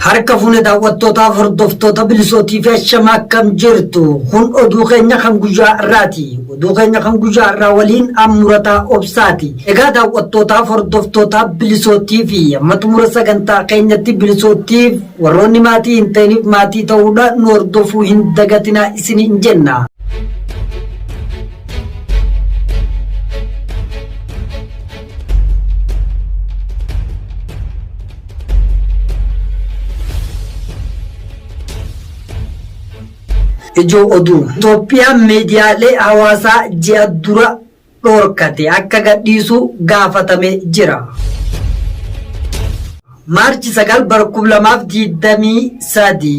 Harka fuune daawwattootaaf hordoftoota bilisootii fi ashama akkam jirtu kun oduu keenya kan guyyaa irraati. Oduu keenya kan guyyaa irraa waliin ammurataa obsaati. Egaa daawwattootaaf hordoftoota bilisootii fi amma xumura sagantaa keenyatti bilisootiif warroonni maatii hin ta'iniif maatii ta'uudhaan nu hordofuu hin dagatinaa isiniin jenna. Ijoo oduu Itoophiyaan miidiyaalee hawaasaa ji'a dura dhorkate akka gadhiisu gaafatame jira. Maarchi 9 bara 2023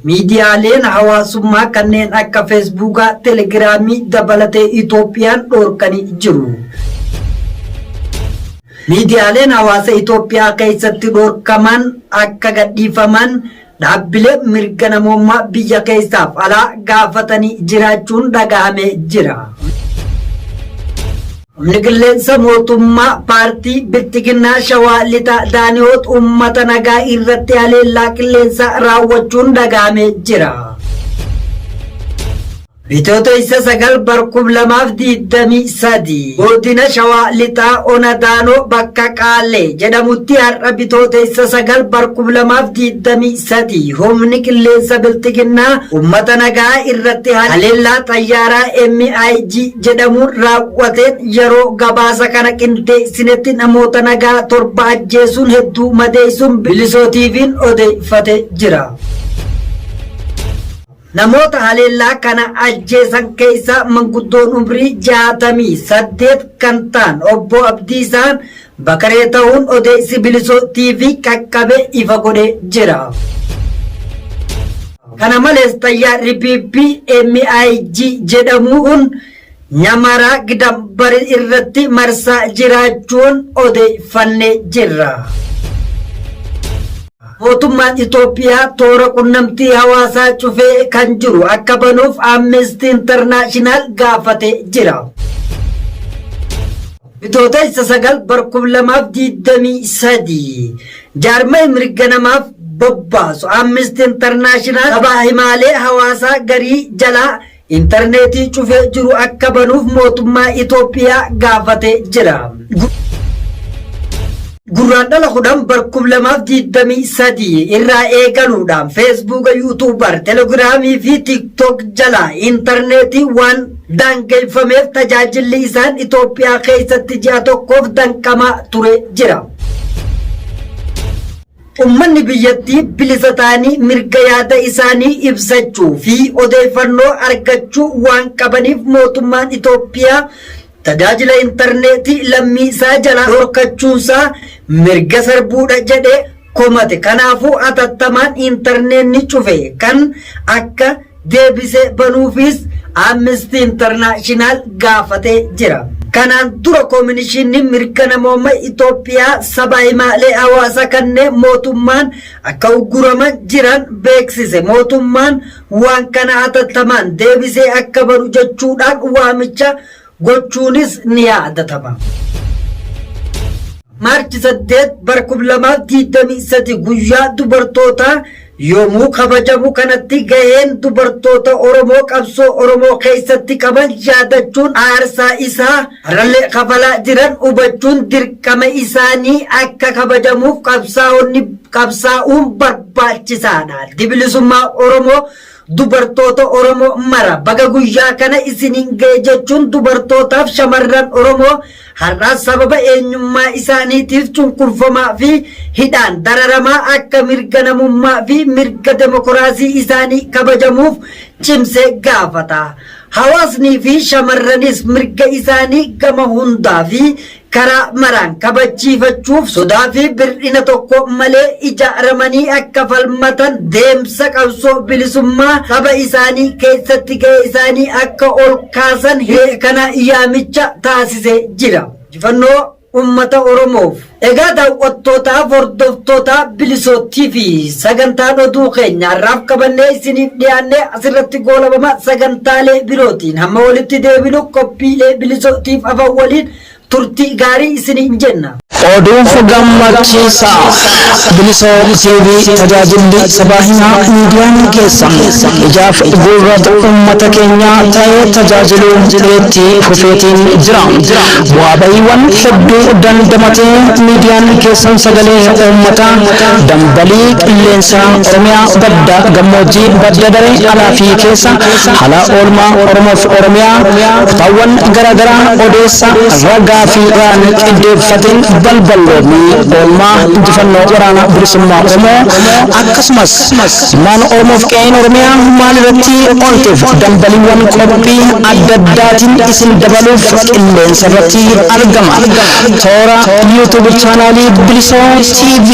miidiyaaleen hawaasummaa kanneen akka Feesbuukaa, Telegiraamii dabalatee Itoophiyaan dhorkanii jiru. Miidiyaaleen hawaasa Itoophiyaa keessatti dhorkaman akka gadhiifaman dhaabbilee mirga namoomaa biyya keessaaf alaa gaafatanii jiraachuun dhaga'amee jira. Humni qilleensa mootummaa paartii Bilxiginnaa Shawaa Lixaa Daani'oot uummata nagaa irratti haleellaa qilleensaa raawwachuun dhaga'amee jira. Bitootessa 9 bar 2023 Godina Shawaa Lixaa Ona Daanoo bakka Qaallee jedhamutti har'a Bitootessa 9 bar 2023 humni qilleensa Bilxiginnaa uummata nagaa irratti haleellaa xayyaaraa MIG jedhamuun raawwateen yeroo gabaasa kana qindeessinetti namoota nagaa torba ajjeesuun hedduu madeessuun Bilisoo TV'n odeeffate jira. Namoota haleellaa kana ajjeesan keessaa manguddoon umrii 68 kan ta'an obbo Abdiisaan Bakaree ta'uun odeessi Bilisoo TV qaqqabe ifa godhee jira. Kana malees xayyaarri PP MIG jedhamuun Nyamaraa Gidambari irratti marsaa jiraachuun odeeffannee jirra. Mootummaan Itoophiyaa toora qunnamtii hawaasaa cufee kan jiru akka banuuf Amnesty International gaafatee jira. Bitootessa 9 bar 2023 jaarmaya mirga namaaf bobbaasu Amnesty International sabaa himaalee hawaasaa garii jalaa intarneetii cufee jiru akka banuuf mootummaa Itoophiyaa gaafatee jira. Gurraandhala 10 bar 2023 irraa eegaluudhaan Feesbuuka, Yuutuubar, Telegiraamii fi Tiiktook jalaa intarneetii waan daangeffameef tajaajilli isaan Itoophiyaa keessatti ji'a tokkoof danqamaa ture jira. Ummanni biyyattii bilisa ta'anii mirga yaada isaanii ibsachuu fi odeeffannoo argachuu waan qabaniif mootummaan Itoophiyaa tajaajila intarneetii lammii isaa jalaa dhorkachuunsaa mirga sarbuudha jedhee komate. Kanaafuu hatattamaan intarneenni cufe kan akka deebisee banuufis Amnesty International gaafatee jira. Kanaan dura Koominishinni Mirga Namooma Itoophiyaa saba himaalee hawaasa kanneen mootummaan akka ugguraman jiran beeksise. Mootummaan waan kana hatattamaan deebisee akka banu jechuudhaan waamicha gochuunis ni yaadatama. Maarchi 8 bara 2023 guyyaa dubartootaa yoomuu kabajamu kanatti gaheen dubartoota Oromoo qabsoo Oromoo keessatti qaban yaadachuun aarsaa isaa har'allee kafalaa jiran hubachuun dirqama isaanii akka kabajamuuf qabsaa'onni qabsaa'uun barbaachisaadha. Addi Bilisummaa Oromoo Dubartoota Oromoo mara baga guyyaa kana isiniin ga'e jechuun dubartootaaf shamarran Oromoo har'aa sababa eenyummaa isaaniitiif cunqurfamaa fi hidhaan dararamaa akka mirga namummaa fi mirga demokiraasii isaanii kabajamuuf cimsee gaafata. Hawaasnii fi shamarranis mirga isaanii gama hundaa fi karaa maraan kabachiifachuuf sodaa fi bir'ina tokko malee ijaaramanii akka falmatan deemsa qabsoo bilisummaa saba isaanii keessatti ga'ee isaanii akka ol kaasan hiree kana yaamicha taasisee jira. Injifannoo Ummata Oromoof! Egaa daawwattootaaf hordoftoota Bilisoo TV sagantaan oduu keenya har'aaf qabannee isiniif dhiyaanne asirratti goolabama sagantaalee birootiin hamma walitti deebinu qophiilee Bilisoo tiif afan waliin Turtii gaarii isiniin jenna. Oduuf gammachiisaa Bilisoo TV tajaajilli sabaa himaa miidiyaan keessan ijaaf gurra uummata keenyaa ta'ee tajaajiluu itti fufeetiin jira. Bu'aa bahiiwwan hedduu dandamatee miidiyaan keessan sagalee uummataa dambalii qilleensaa Oromiyaa badda gammoojjii badda daree alaa fi keessa haala oolmaa Oromoof Oromiyaa kutaawwan garaagaraa odeessa ragaa fi raan qindeeffateen balballoomii oolmaa injifannoo waraana bilisummaa Oromoo akkasumas ilmaan Oromoof qe'een Oromiyaa maal irratti onteef dambaliiwwan qophii adda addaatiin isin dabaluuf qilleensa irratti argama. Toora YouTube chaanaalii Bilisoo TV,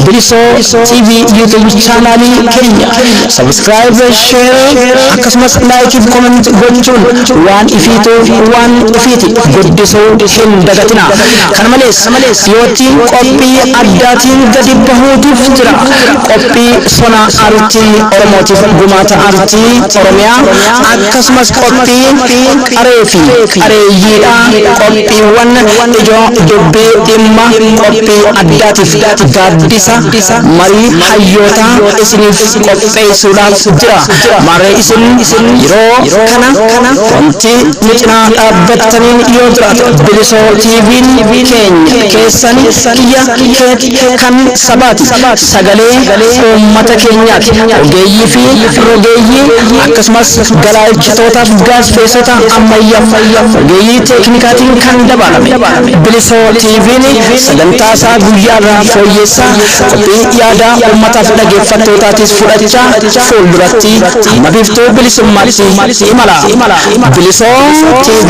Bilisoo TV YouTube chaanaalii keenya subscribe, share akkasumas like fi comment gochuun waan ifiitu waan ifiiti guddisuu hin dagatina. Kana malees dhiyootti qophii addaatiin gadi bahuutuuf jira. Qophii sona aartii Oromootiif gumaata aartii Oromiyaa akkasumas qophii qaree fi qareeyyiidha. Qophiiwwan ijoo dubbii dhimma qophii addaatiif gaaddisa marii hayyootaa isiniif qopheessuudhaaf jira. Maarree isin yeroo kana wanti nu cinaa dhaabbattaniin yoo jiraate Bilisoo TV'n keenya keessan kiyya keeti kan sabaati. Sagalee uummata keenyaati. Ogeeyyii fi rogeeyyii akkasumas galaalchitootaaf gaazexeessota ammayyaa ogeeyyii teeknikaatiin kan dabalame. Bilisoo TV'n sagantaa isaa guyyaarraa fooyyessaa qophii yaadaa uummataaf dhaggeeffattootaatiis fudhachaa fuulduratti hamma biiftuu bilisummaatti imala. Bilisoo TV.